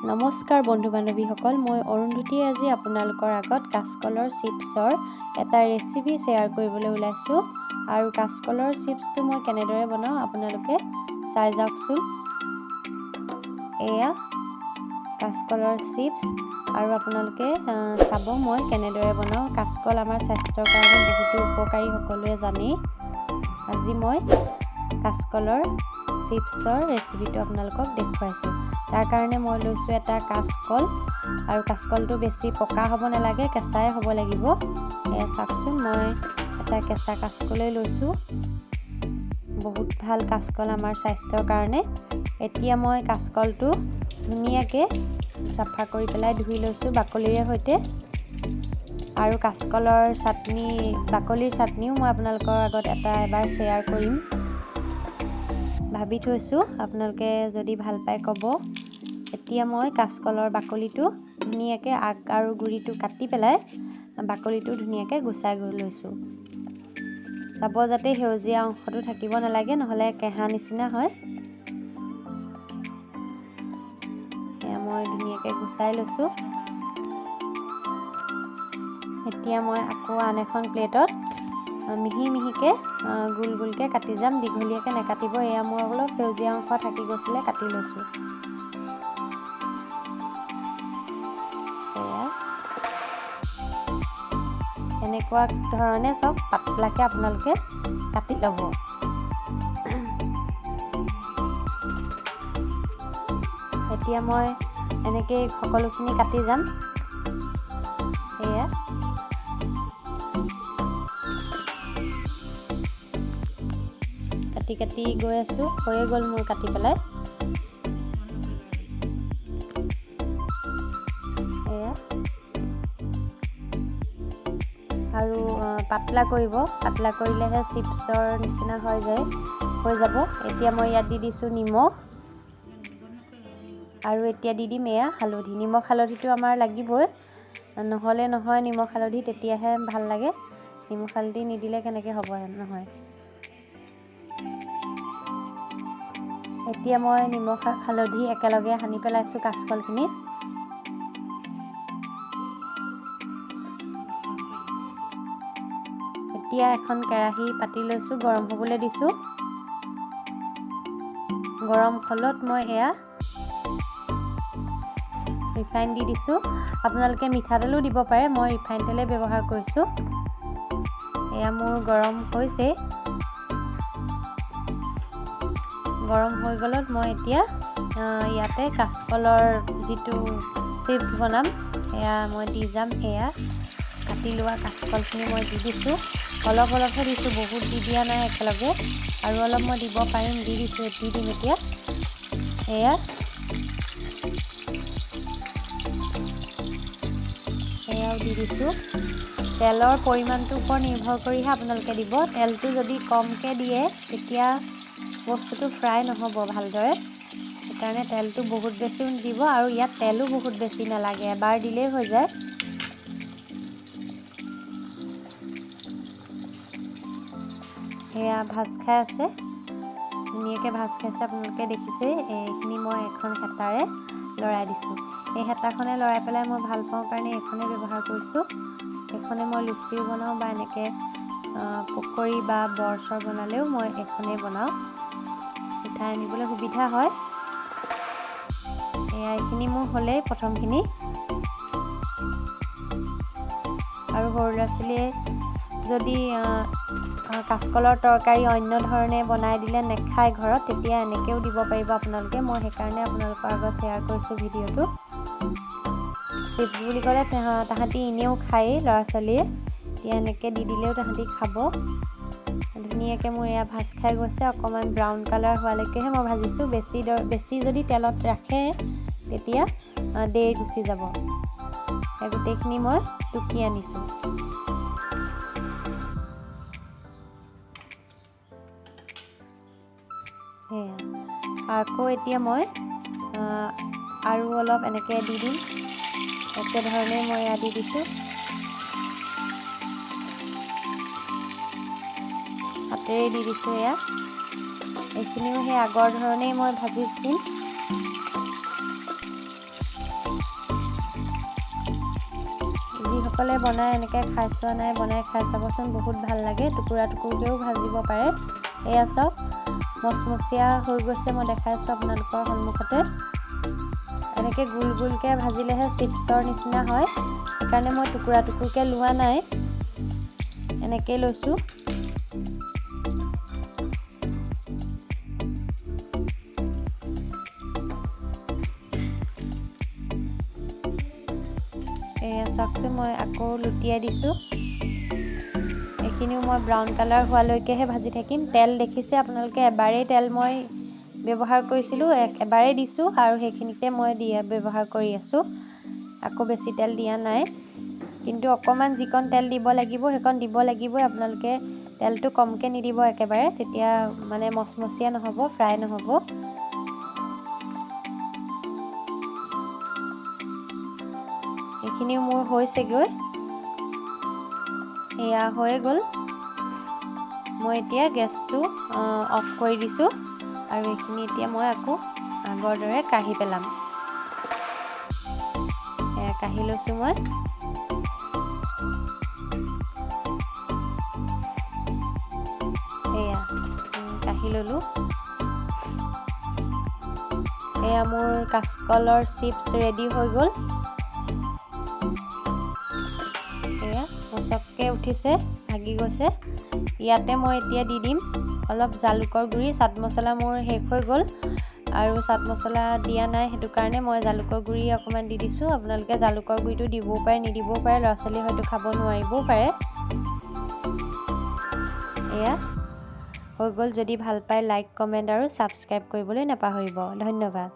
নমস্কাৰ বন্ধু বান্ধৱীসকল, মই অৰুন্ধতীয়ে আজি আপোনালোকৰ আগত কাচকলৰ চিপছৰ এটা ৰেচিপি শ্বেয়াৰ কৰিবলৈ ওলাইছোঁ। আৰু কাচকলৰ চিপছটো মই কেনেদৰে বনাওঁ আপোনালোকে চাই যাওকচোন। এয়া কাচকলৰ চিপছ আৰু আপোনালোকে চাব মই কেনেদৰে বনাওঁ। কাচকল আমাৰ স্বাস্থ্যৰ কাৰণে বহুতো উপকাৰী, সকলোৱে জানেই। আজি মই কাচকলৰ চিপছৰ ৰেচিপিটো আপোনালোকক দেখুৱাইছোঁ। তাৰ কাৰণে মই লৈছোঁ এটা কাচকল, আৰু কাচকলটো বেছি পকা হ'ব নালাগে, কেঁচাই হ'ব লাগিব। এয়া চাওকচোন, মই এটা কেঁচা কাচকলেই লৈছোঁ। বহুত ভাল কাচকল আমাৰ স্বাস্থ্যৰ কাৰণে। এতিয়া মই কাচকলটো ধুনীয়াকৈ চাফা কৰি পেলাই ধুই লৈছোঁ বাকলিৰে সৈতে। আৰু কাচকলৰ চাটনি, বাকলিৰ চাটনিও মই আপোনালোকৰ আগত এটা এবাৰ শ্বেয়াৰ কৰিম ভাবি থৈছোঁ, আপোনালোকে যদি ভাল পায় ক'ব। এতিয়া মই কাচকলৰ বাকলিটো ধুনীয়াকৈ আগ আৰু গুৰিটো কাটি পেলাই বাকলিটো ধুনীয়াকৈ গুচাই লৈছোঁ। চাব যাতে সেউজীয়া অংশটো থাকিব নালাগে, নহ'লে কেঁহা নিচিনা হয়। এয়া মই ধুনীয়াকৈ গুচাই লৈছোঁ। এতিয়া মই আকৌ আন এখন প্লেটত মিহি মিহিকৈ গোল গোলকৈ কাটি যাম, দীঘলীয়াকৈ নাকাটিব। এয়া মোৰ অলপ সেউজীয়া অংশ থাকি গৈছিলে, কাটি লৈছোঁ। এয়া এনেকুৱা ধৰণে চাওক, পাতলাকৈ আপোনালোকে কাটি ল'ব। এতিয়া মই এনেকেই সকলোখিনি কাটি যাম। এয়া কাটি কাটি গৈ আছোঁ, হৈয়ে গ'ল মোৰ কাটি পেলাই। এয়া আৰু পাতলা কৰিব, পাতলা কৰিলেহে চিপছৰ নিচিনা হৈ যাব। এতিয়া মই ইয়াত দি দিছোঁ নিমখ, আৰু এতিয়া দি দিম এয়া হালধি। নিমখ হালধিটো আমাৰ লাগিবই, নহ'লে নহয়। নিমখ হালধি তেতিয়াহে ভাল লাগে, নিমখ হালধি নিদিলে কেনেকৈ হ'ব নহয়। এতিয়া মই নিমখ হালধি একেলগে সানি পেলাইছোঁ কাচকলখিনিত। এতিয়া এখন কেৰাহী পাতি লৈছোঁ, গৰম হ'বলৈ দিছোঁ। গৰম হ'লত মই এয়া ৰিফাইন দি দিছোঁ। আপোনালোকে মিঠাতেলো দিব পাৰে, মই ৰিফাইন তেলেই ব্যৱহাৰ কৰিছোঁ। এয়া মোৰ গৰম হৈছে। গৰম হৈ গ'লত মই এতিয়া ইয়াতে কাচকলৰ যিটো চিপছ বনাম এয়া মই দি যাম। এয়া কাটি লোৱা কাচকলখিনি মই দি দিছোঁ, অলপ অলপহে দিছোঁ, বহুত দি দিয়া নাই একেলগে। আৰু অলপ মই দিব পাৰিম, দি দিছোঁ, দি দিম এতিয়া। এয়া এয়াও দি দিছোঁ। তেলৰ পৰিমাণটোৰ ওপৰত নিৰ্ভৰ কৰিহে আপোনালোকে দিব। তেলটো যদি কমকৈ দিয়ে তেতিয়া বস্তুটো ফ্ৰাই নহ'ব ভালদৰে, সেইকাৰণে তেলটো বহুত বেছিও নিদিব। আৰু ইয়াত তেলো বহুত বেছি নালাগে, এবাৰ দিলেই হৈ যায়। এয়া ভাজ খাই আছে, ধুনীয়াকৈ ভাজ খাইছে, আপোনালোকে দেখিছে। এইখিনি মই এখন হেতাৰে লৰাই দিছোঁ। এই হেতাখনে লৰাই পেলাই মই ভাল পাওঁ কাৰণে এইখনেই ব্যৱহাৰ কৰিছোঁ। এইখনে মই লুচিও বনাওঁ বা এনেকৈ পকৰি বা বৰ চৰ বনালেও মই এইখনেই বনাওঁ, উঠাই আনিবলৈ সুবিধা হয়। এয়া এইখিনি মোৰ হ'লেই প্ৰথমখিনি। আৰু সৰু ল'ৰা ছোৱালীয়ে যদি কাচকলৰ তৰকাৰী অন্য ধৰণে বনাই দিলে নেখায় ঘৰত, তেতিয়া এনেকৈও দিব পাৰিব আপোনালোকে। মই সেইকাৰণে আপোনালোকৰ আগত শ্বেয়াৰ কৰিছোঁ ভিডিঅ'টো। চিপছ বুলি ক'লে তাহাঁতি এনেও খায়েই ল'ৰা ছোৱালীয়ে, এতিয়া এনেকৈ দি দিলেও তাহাঁতি খাব। ধুনীয়াকৈ মোৰ এয়া ভাজ খাই গৈছে, অকণমান ব্ৰাউন কালাৰ হোৱালৈকেহে মই ভাজিছোঁ। বেছি যদি তেলত ৰাখে তেতিয়া দেই গুচি যাব। এই গোটেইখিনি মই টুকি আনিছোঁ। সেয়া আকৌ এতিয়া মই আৰু অলপ এনেকৈ দি দিম, একেধৰণে মই এয়া দি দিছোঁ। হাতেৰে দি দিছোঁ। এয়া এইখিনিও সেই আগৰ ধৰণেই মই ভাজি দিম। যিসকলে বনাই এনেকৈ খাই চোৱা নাই, বনাই খাই চাবচোন, বহুত ভাল লাগে। টুকুৰা টুকুৰকৈও ভাজিব পাৰে। এয়া চাওক, মচমচীয়া হৈ গৈছে, মই দেখাইছোঁ আপোনালোকৰ সন্মুখতে। এনেকৈ গোল গোলকৈ ভাজিলেহে চিপছৰ নিচিনা হয়, সেইকাৰণে মই টুকুৰা টুকুৰকৈ লোৱা নাই, এনেকেই লৈছোঁ। এয়া চাওকচোন, মই আকৌ লুটিয়াই দিছোঁ। এইখিনিও মই ব্ৰাউন কালাৰ হোৱালৈকেহে ভাজি থাকিম। তেল দেখিছে আপোনালোকে, এবাৰেই তেল মই ব্যৱহাৰ কৰিছিলোঁ, এবাৰেই দিছোঁ আৰু সেইখিনিতে মই দিয়া ব্যৱহাৰ কৰি আছোঁ, আকৌ বেছি তেল দিয়া নাই। কিন্তু অকণমান যিকণ তেল দিব লাগিব সেইকণ দিব লাগিবই। আপোনালোকে তেলটো কমকৈ নিদিব একেবাৰে, তেতিয়া মানে মচমচীয়া নহ'ব, ফ্ৰাই নহ'ব। এইখিনিও মোৰ হৈছেগৈ, এয়া হৈয়ে গ'ল। মই এতিয়া গেছটো অফ কৰি দিছোঁ আৰু এইখিনি এতিয়া মই আকৌ আগৰ দৰে কাঢ়ি পেলাম। এয়া কাঢ়ি লৈছোঁ মই। এয়া কাঢ়ি ল'লোঁ। এয়া মোৰ কাচকলৰ চিপছ ৰেডি হৈ গ'ল। এয়া মচককৈ উঠিছে, ভাগি গৈছে। ইয়াতে মই এতিয়া দি দিম অলপ জালুকৰ গুড়ি। চাট মছলা মোৰ শেষ হৈ গ'ল আৰু চাট মছলা দিয়া নাই, সেইটো কাৰণে মই জালুকৰ গুড়ি অকণমান দি দিছোঁ। আপোনালোকে জালুকৰ গুড়িটো দিবও পাৰে, নিদিবও পাৰে, ল'ৰা ছোৱালীয়ে হয়তো খাব নোৱাৰিবও পাৰে। এয়া হৈ গ'ল। যদি ভাল পায় লাইক, কমেণ্ট আৰু ছাবস্ক্ৰাইব কৰিবলৈ নাপাহৰিব। ধন্যবাদ।